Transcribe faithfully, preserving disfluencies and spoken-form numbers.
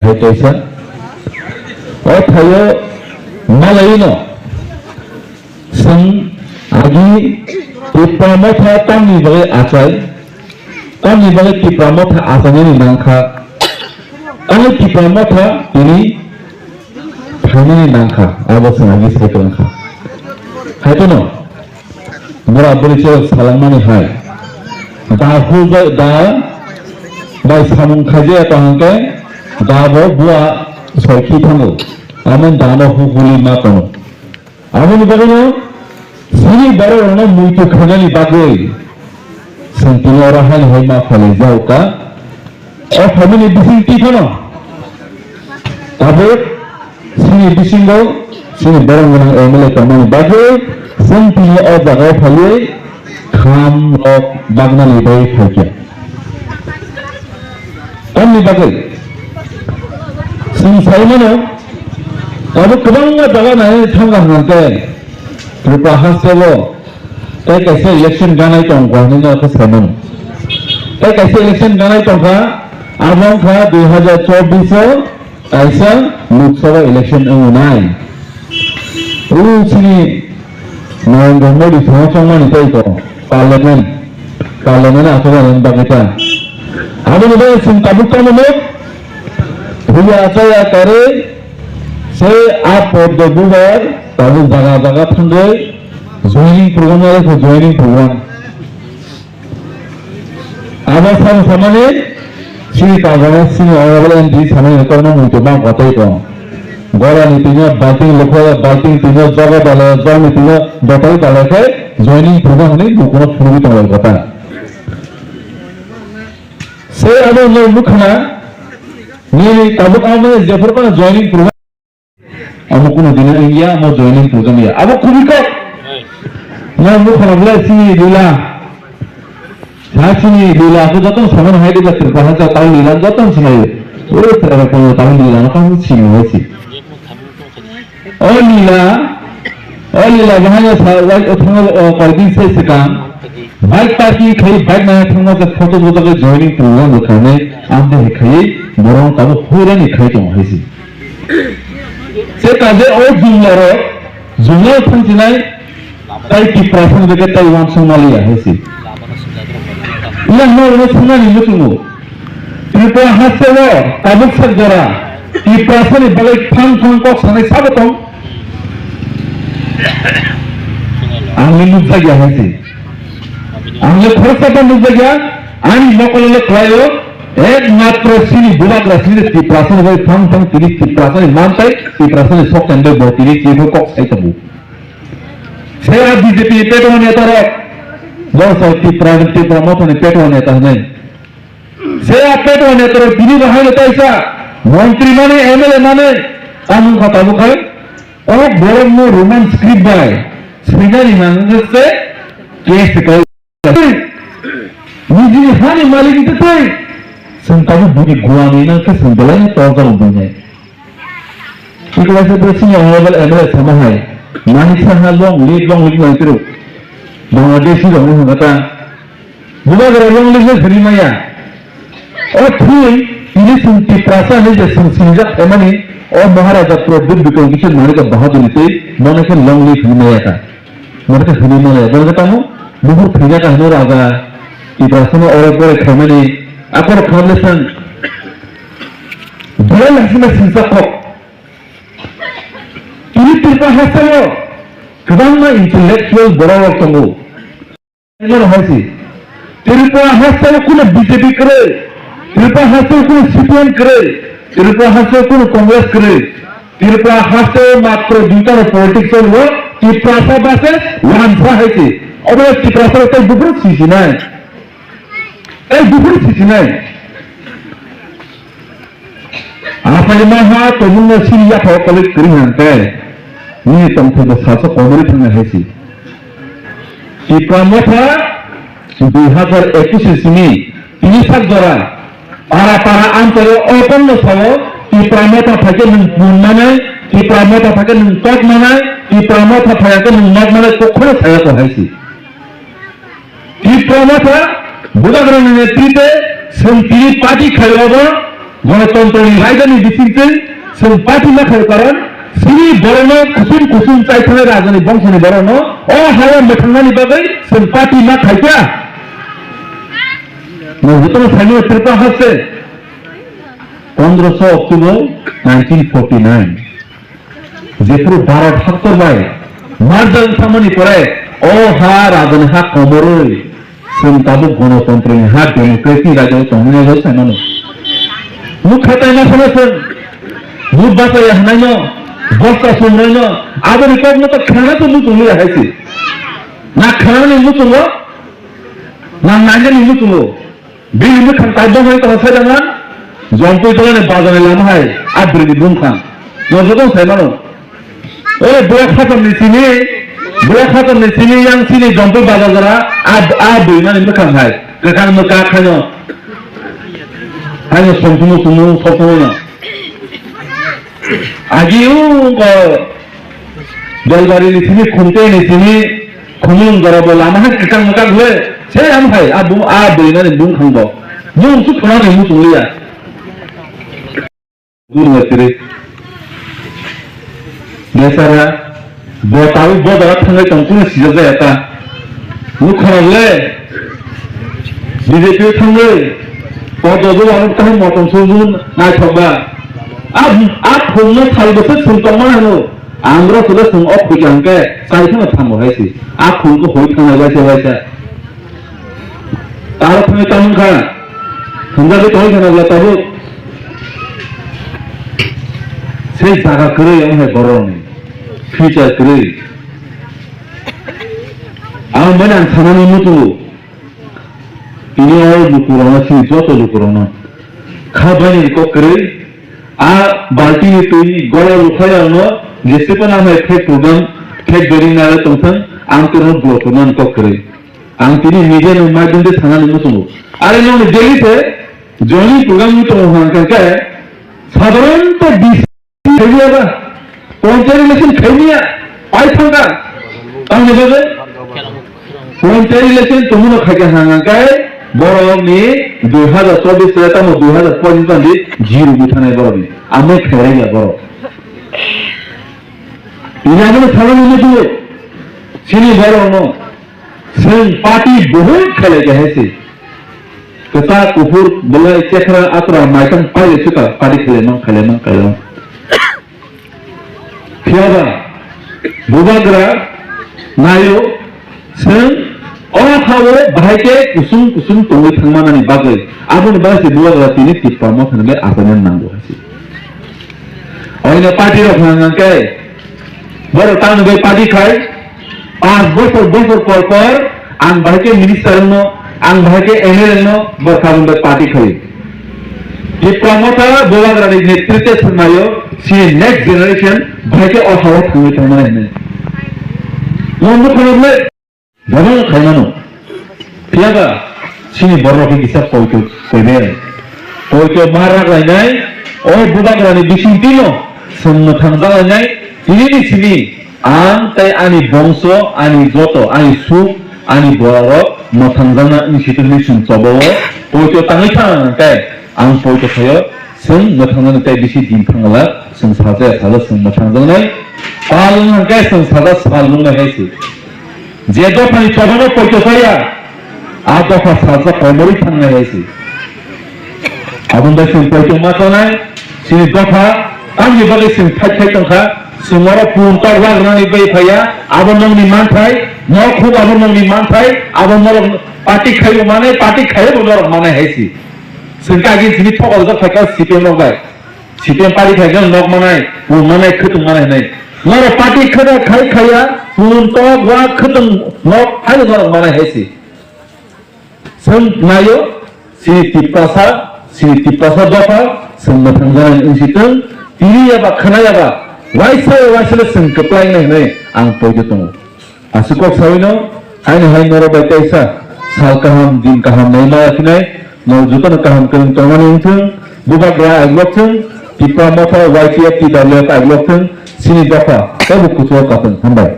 Hai kaisa. O thaio malaino. Chwng agi Tipra Motha tamni bagwi achai, tamni bagwi Tipra Motha achainani nangkha, ani Tipra Motha tini phainani nangkha, abo chwng agi sai tongkha. Hai phano bura bwrwi se salangmani hai, da hujai da bai samung khaijaya tong hwnkhe da bo bua soi khi thango, amo da no hukuli ma tongo. Aboni bagwino chini bororokno muitu khainani bagwi chwng tini oro haino hai ma phalaijago ka. O phaimani bising twi phano tabuk chini bisingo chini borok gwnang M L A tongmani bagwi chwng tini o jagao phaiwi kham rok bagnani bagwi phaikha. Tamni bagwi chwng sai mano, tabuk kwbangma jaga nainani thangkha hwnkhe Tripura hasteo tei kaisa election ganai tongkha hwnwi no khe sai mano. Tei kaisa election ganai tongkha, abo wngkha dui hazar chobbish o kaisa Lok Sabha election wngnai. O chini Narendra Modi thangma chongmani tei ko parliament, parliament aswk ani bagwi ta. Aboni bagwi chwng tabuk tamo nuk thuya chaya karwi se a poddo bubar tabuk jaga jaga thangwi joining program lai kho, joining program. Abo sabo samani sini tabuk sini honorable M P samani kormo muitu bang kotai ko. Gora ni tino balting lukho balting tino jaga dale jol ni tino dotai dale khe joining program ni bukuno phunugwi tonglai kota. Se abo no mukhna ni tabuk amo jephor kono joining program. Amo kuno dino wngya, amo joining program ya. Abo kubui kok. Mo mukhang bwlai sini lila. Sa sini lila ko joto samano hai de Tripura ha tau lila joto sinai. O Tripura ko tau lila no kamu sini hai si. O lila, o lila bahaya sa wai o thang o koi din se sekang. Bike parking khai bike na thang ma photo photo ke joining program ko kane amde he khai borong tabo hura ni khai tong hai si. Se kaje o jumlarok, jumla thangsinai, tai Tiprasa ni bagwi tai uansukma liya hai se. Yang no no sunani muchungo. Tripura hasteo tabuk sak jora, Tiprasa ni bagwi phang phang kok sanai sabo tong. Ang ni nukjakya hai se. Ang le khoroksa bo nukjakya, ani mokol le khlaio, ekmatro sini bubagra sini Tiprasa ni bai phang phang tini Tiprasa ni mantai, Tiprasa ni sok tendai bo tini tini kok sai tongo. Se a B J P ni petro neta rok, bo sai Tipra, Tipra Motha ni petro neta hinai. Se a petro neta rok tini bo haino taisa, montri mane, M L A mane, tamung kha tabuk hai, o borok no Roman script bai, swinani nangkhe se, case kai. Nijini hani malik ni tei. Chwng tabuk bini guani nang khe chwng belai no torjak bini. Tei kaisa bwswk ni honorable M L A sama hai. Manik saha long live long live nang tiro. Bangladeshi rok no hwnga ta. Bubagra long live no hwnwi maya. O thwi tini chwng Tiprasa hinwi je chwng sinijak phaimani o Maharaja Pradyut Bikram Kishore Manika Bahadur ni tei mano khe long live hwnwi maya ta. Mane khe hwnwi male, mane khe tamo buphur thwina kahino raja, Tiprasano orok borok khaimani, akorok khamle sang. Belai lasima singsa kok. Tini Tripura hasteo kwbangma intellectual borok rok tongo. Mano hai si. Tripura hasteo kuno B J P kwrwi, Tripura hasteo kuno C P M kwrwi, Tripura hasteo kuno Congress kwrwi, Tripura hasteo matro duita no politics o Tiprasa versus Wansa hai si. Obo Tiprasa tai buphuru sisinai. Tai buphuru sisinai. Aphai ma ha tongmungno siri yaphao koloi kwrwi hwnkhe, nini tongthokbo saso komorwi thangna hai si. Tipra Motha dui hazar ekush ni simi tini sak jora para para amchaio o tongno sao, Tipra Motha phaikhe nwng pun manai, Tipra Motha phaikhe nwng tok manai, Tipra Motha phaikhe nwng nok manai, kokhono saya ko hai si. Tipra Motha Bubagrani netrite chwng tini party khairokbo Ganatantrani raidani bisingtwi chwng party ma khaio, karon chini borokno kusum kusum chaithani rajani bongsoni borokno o haya mwthangnani bagwi chwng party ma khaikha. Nwng jotono saimano Tripura haste pondroso October nineteen forty nine. Jephuru Bharat haktor bai marjak wngkha mani pore o ha rajani ha komorwi chwng tabuk gonotontroni ha democracy rajao tongmani rw saimano. Nukha tai ma sana chwng vote bachaya hwnaino, bosta sumnaino, aboni kokno to khana to muchung liya hai se. Na khanani muchungo, na nainani muchungo. Bini mwkhang tai bongni tong sai dang, Jompui tolani bazarni lama hai, a bwrwini bumkhang. No joto sai mano. O bwrwi khatamni sini, bwrwi khatamni sini yang sini Jompui bazar jora, a, a bwrwi mani mwkhang hai. Kwkhang mwkha khaino. Khaino somsumu sumu, somsumu no. Agi ungko Belbari ni sini, Khumte ni sini, Khumulwng jora bo lama hai kwchang mwkang hwle, se am hai, a bum, a bwrwi nani bumkhang bo. Mung su khona ni muchung liya. Guru tiri. Besara, bo tawi bo jora thangwi tong kunu sijak jaya ta. Nukha le, B J P thangwi, kodo bo wano kaham motom sujun naithok ba. A, a khumno sal bwswk sung tongma hano. Andro sule sung ok kujang ke, sai thangno thango hai si. A khum ko hoi thangna waisa waisa. Taro thangwi tong kha. Hwnjagwi tong kha nabla tabuk. Sei jaga kwrwi ang hai borokni. Future kwrwi. Ang mani ang sanani muchungo. Tini o lukurokno, chini joto lukurokno kha bainani kok kwrwi, a baltini twi gola lukhai rokno jese phano ang hai fake program, fake bedding nai tongthang, ang tongno block rwnani kok kwrwi. Ang tini media ni madhyam de sanani muchungo. Are nokni daily se joining program ni tongo hwnkha khe, sadharanto B C khaimiyaba, panchayat election khaimiya, pai thangkha. Tamni bagwi panchayat election tongmano khaikha hwnka khe borokni dui hazar chobbish se tamo dui hazar pochish bandi zero bwthanai borokni. Amai khairaiya borok. Ini amai salani muchungo. Chini borokno. Chwng party buhut khelai khe hai se. Kwchak, kuphur, belai, chekhra, akhra, maitang paile swkang party khelai mang, khelai mang, khelai mang. Phiyaba bubagra naio, chwng o ha-o bahai khe kusum kusum tongwi thangmanani bagwi. Aboni bagwi se bubagra tini Tipra Motha ni bai achaina nango hai se. Oino party rok hwnka khe, borok tamni bai party khai, panch bosor, bosor por por ang bahai khe minister wngno, ang bahai khe M L A wngno, borok tamni bai party khai. Tipra Motha bubagrani netritwe swngnaio, chini next generation bahai khe o ha-o thangwi tongmani hwnwi. Mo nukha le. Bono khaimano. Phiyaba chini borok khe kisa poito koiber. Poito ma rak lainai, o bubagrani bising tino chwng mwthang jalainai, tini ni simi ang tei ani bongso, ani joto, ani suk, ani borok mwthang jakna wng sitwngwi chwng chobo o poito tangwi thang tei ang poito khaio, chwng mwthang jakna tei bisi din thangla chwng sajaya sajak chwng mwthang jaknai. Pal wng khe chwng sajak sal nungnai hai se. Je dophani chobano poito chaya, a dopha salsa komorwi thangnai hai se. Aboni bai chwng poito ma chanai, chini dopha tamni bagwi chwng thai thai tongkha, chwng oro pun tok lagrani bai phaiya, abo nokni manthai, nok huk abo nokni manthai, abo norok party khaibo manai, party khaibo norok manai hai se. Chwng kagin simi thok oljak phaikha C P M rok bai. C P M party khai khe nok manai, pun manai, khwtwng manai hinwi. Norok party khwda khai khaiya, pun tok wa khwtwng nok hai norok manai hai se. Chwng naio, chini Tiprasa, chini Tiprasa dopha, chwng mwthang janani wng si thung, tini yaba khwna yaba, waisa waisa le chwng kwplai nai hinwi ang poito tongo. Aswk kok sawino, haino hai norok bai teisa sal kaham, din kaham naima yakhinai, norok jotono kaham kwrwng tongmani wngthung, bubagra aiglok thung, Tipra Motha Y T F T W F aiglok thung, chini dopha teibo kuchugo kathung. Hambai.